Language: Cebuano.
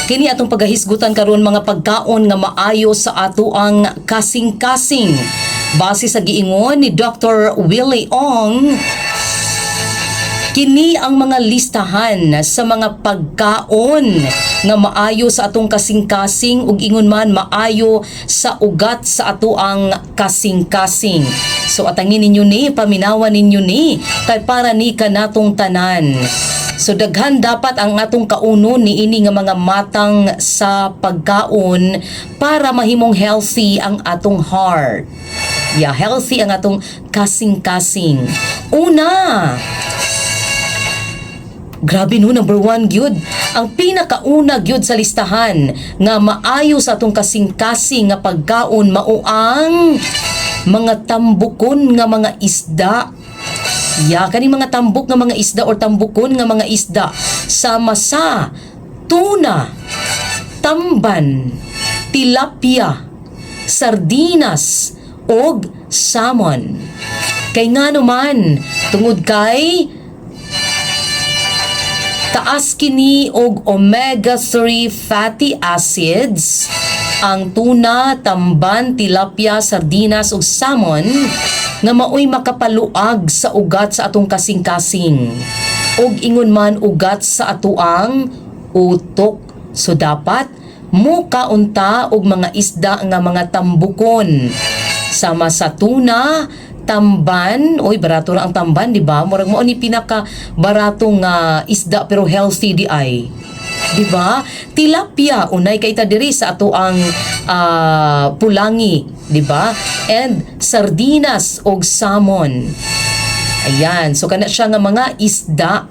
Kini atong pagahisgutan karon, mga pagkaon nga maayo sa ato ang kasing-kasing. Base sa giingon ni Dr. Willie Ong, kini ang mga listahan sa mga pagkaon nga maayo sa atong kasing-kasing ug ingon man maayo sa ugat sa ato ang kasing-kasing. So atangin ninyo ni, paminawan ninyo ni, kay para ni kanatong tanan. So daghan dapat ang atong kaunon niini nga mga matang sa pagkaon para mahimong healthy ang atong heart. Yeah, healthy ang atong kasing-kasing. Una, grabe no, number one gyud. Ang pinakauna gyud sa listahan nga maayo sa atong kasing-kasing nga pagkaon mao ang mga tambukon nga mga isda. Ya, kani mga tambok nga mga isda or tambukon nga mga isda sama sa tuna, tamban, tilapia, sardinas, og salmon. Kay ngano man, tungod kay taas kini og omega-3 fatty acids ang tuna, tamban, tilapia, sardinas ug salmon nga maoy makapaluag sa ugat sa atong kasing-kasing ug ingon man ugat sa atoang utok. So dapat mukaon ta og mga isda nga mga tambukon sama sa tuna, tamban. Oy, barato ra ang tamban, di ba? Murag mao ni pinaka barato nga isda pero healthy di ay. Di ba? Tilapia, unay kay ta diri sa ato ang Pulangi, di ba? And sardinas og salmon. Ayan, so kana siya nga mga isda.